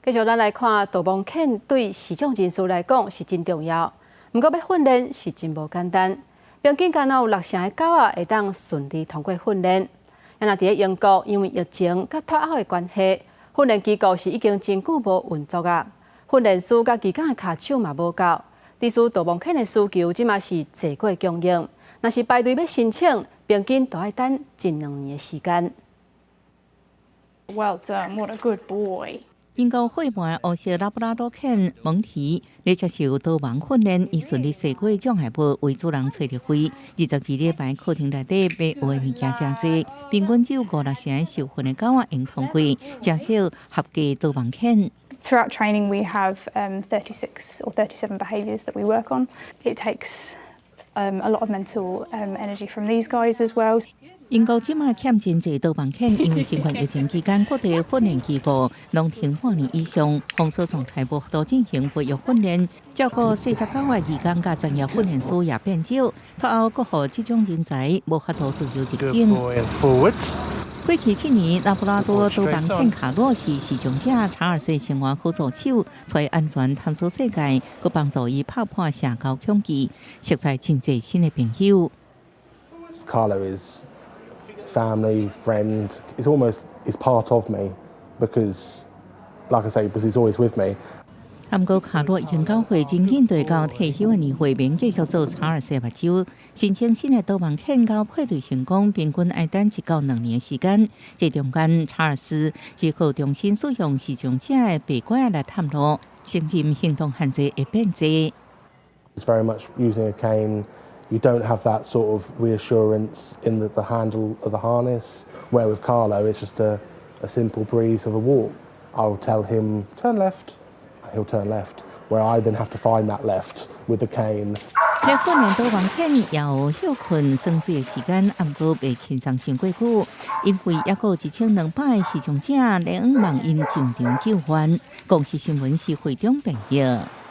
繼續咱來看導盲犬對視障人士來講是真重要，毋過欲訓練是真無簡單。平均敢若有六成的狗仔會當順利通過訓練。啊，若佇咧英國，因為疫情佮脫歐的關係，訓練機構是已經真久無運作啊。訓練師佮義工的跤手嘛無夠，致使導盲犬的需求這馬是濟過供應。若是排隊欲申請，平均都愛等一兩年的時間。 Well done, what a good boy. 英國歲半烏色拉布拉多犬蒙提咧接受導盲訓練，伊順利踅過障礙物，為主人揣著位。22禮拜課程內底欲學的物件誠濟，平均只有五六成受訓的狗仔會通過，誠少合格導盲犬。 Throughout training, we have 36 or 37 behaviours that we work on. It takes a lot of mental energy from these guys as well. 英國這馬欠真濟導盲犬，因為新冠疫情期間，各地訓練機構攏停半年以上，封鎖狀態無法度進行培育訓練，照顧細隻狗仔義工佮專業訓練師也變少，脫歐閣予這種人才無法度自由入境。過去7年，拉布拉多導盲犬卡洛是視障者查爾斯生活好助手，帶安全探索世界，閣幫助伊拍破社交恐懼，熟似真濟新的朋友。 Carlo is family, friend. It's almost is part of me because, like I say, because he's always with me. 毋過卡洛已經9歲，真緊就會到退休的年歲，免繼續做查爾斯目睭。申請新的導盲犬到配對成功，平均愛等1到2年的時間。這中間，查爾斯只好重新使用視障者的白拐來探路，承認行動限制會變濟。 It's very much using a cane. You don't have that sort of reassurance in the handle of the harness, where with Carlo it's just a simple breeze of a walk. I'll tell him, "Turn left," he'll turn left, where I then have to find that left with the cane. 咧訓練導盲犬也有歇睏耍水的時間，毋過袂輕鬆傷過久，因為猶閣有1200個視障者咧向望𪜶上場救援。公視新聞是會長編譯。